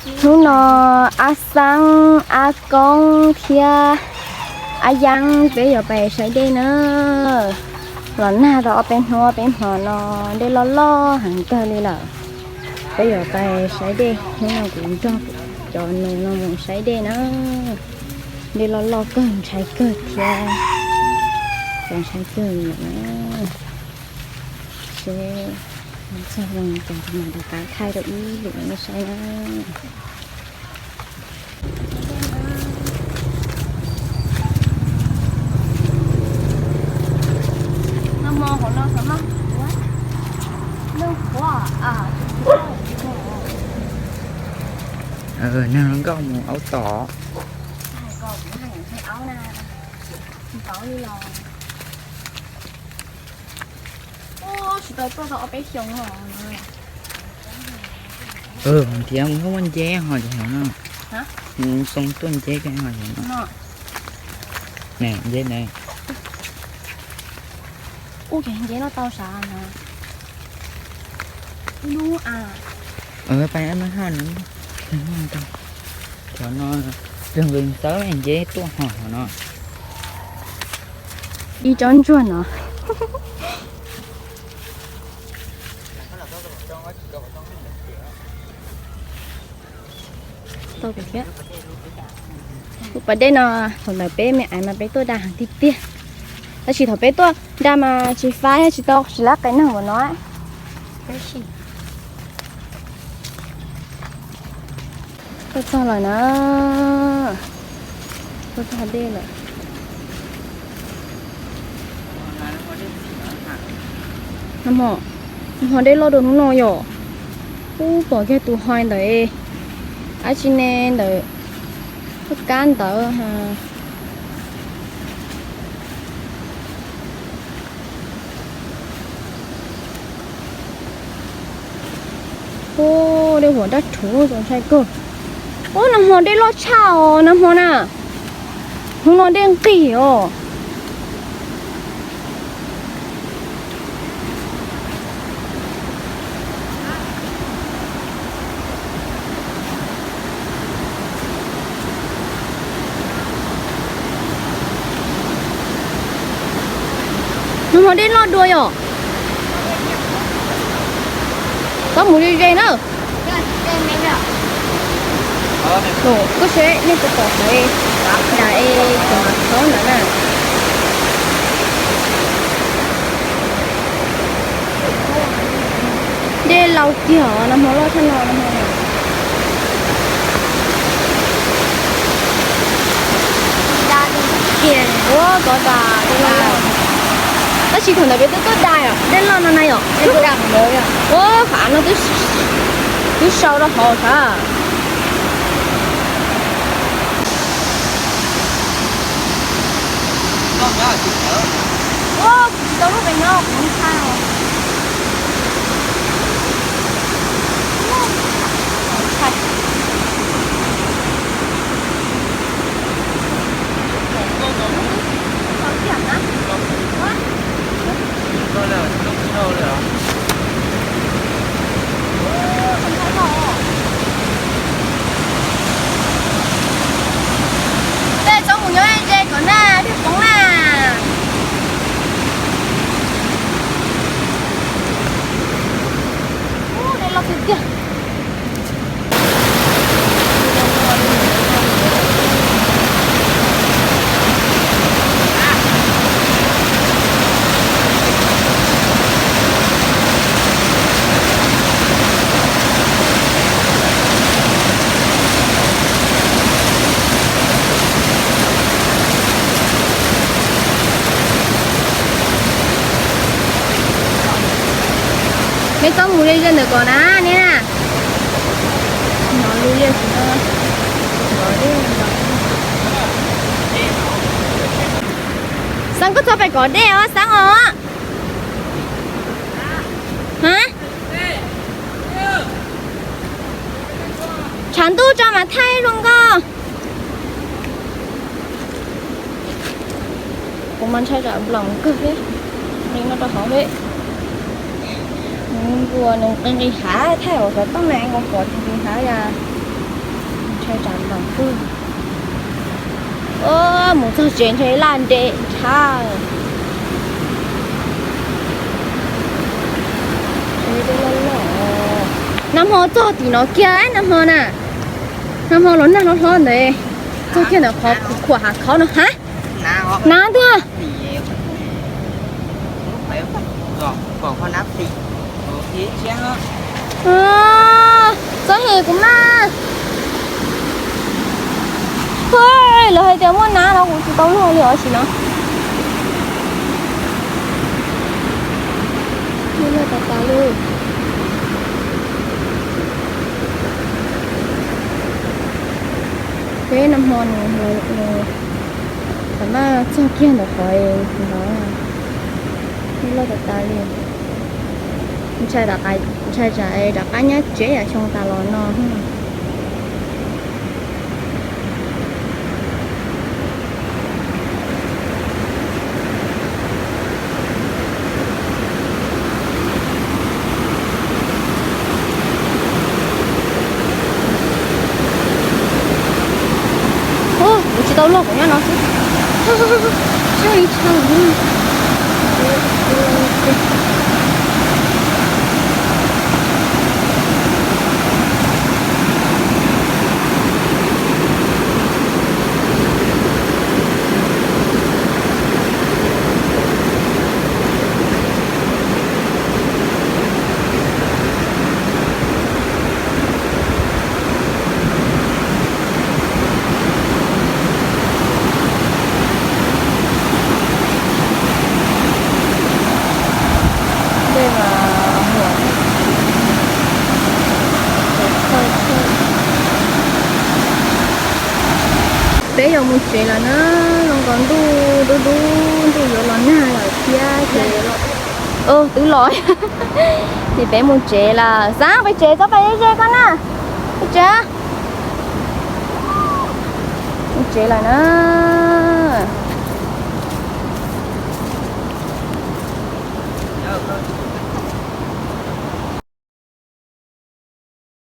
Hnub no Ab Xeeb, Ab Koob thiab Ab Yeeb peb yuav pais saib dej na. Los nag tau ob peb hnub ob peb hmo no dej loj loj heev kawg li lawm. Peb yuav pais saib dej, hnub no kuv nrog cov nus no mus saib dej na. Dej loj loj kawg, ntshai kawg thiab, ntshai kawg li na. Seb txog zoo cas kuv mam rov qab thaij rau ib lwm nej saib na. Neeg nkauj mus aub tom. Tsis tau tuaj tau ob peb xyoos los. Thiab muaj nceb ho ces no, xoo tuaj nceb ke ho ces no. Ne nceb ne. Ub, ces nceb no tau sav na. Lub a. Pais ab no ha no. Cov no, nqis ntxawb nceb tuaj ho no. Ib tsob ntsuag no. Tau thiab. Lub pas dej no, thaum ntawd peb me aiv mas peb tuaj da heev tiag tiag. Tab sis thaum peb tuaj da mas tsis faib, tsis tau tsis lab qe neeg ua no. Tuaj txog lawm na. Tuaj txog dej lawm. Nag hmo dej loj dua hnub no yom. Ub, pom kiag tus hoi ntawd, dab tsi ne ntawd, kab ntawd. Ub, dej huam dab rhuv txaus ntshai kawg. Ub, nag hmo dej loj tshaj os nag hmo na. Hnub no dej nqig os. Nag hmo dej loj dua yom. Txhob mus ze ze na. Koj seb nej puas pom qhov dam es cov txhob ntawd na. Dej laus kiag os, nag hmo loj tshaj no, nag hmo no. Ua kov tas dej loj loj. Tab sis thaum ntawd peb twb tuaj da yom, dej loj no na yom. Ua qhov av no twb sau rau hauv sav. Ua, kuv tsis tau lub qe nyob kuv ntshai os. Tej txhob mus nyob ze kom na, dej poob na. Ub, dej loj tiag tiag. Neb txhob mus ze ze ntawm ko na, neb na. Xeeb, koj txhob pem kov dej os Xeeb os. Tshav ntuj tso mas thaij zoo nkauj. Kuv mas ntshai tsam nploos kawg thiab. Nqis no rau hauv thiab. Nws nqis hav, thaij hauv xov tooj mas nkaus pom nqis hav yom. Ntshai tsam npam fwj. Mus txog tsev ntshai laj ntev nthab. Nag hmo txog tim no kiag, nag hmo na, nag hmo los nag hlob hlob ntawd, txog kiag ntawm qhov khuam hav khauv no hab. Nav ntag. Txhob hem kuv mas. Lawv hais tias muaj nav los kuv tsis tau luaj li os sim no. Loj tas tas li. Peb nag hmo nws, nws tam maj txog kiag ntawm qhov no, loj tas tas li. Ntshai tsam rov qab nyab tsev yam xyoo tas los no. Kuv tsis tau luaj, kuv nyob no xwb. Tsis ua li tshaj. Peb yuav mus tsev lawm na, zoo nkaus ntuj dub dub, ntuj yuav los nag lawm thiab ces twb los. Ces peb mus tsev lawm. Xav pais tsev, txhob pais ze ze koj na. Pais tsev. Mus tsev lawm na.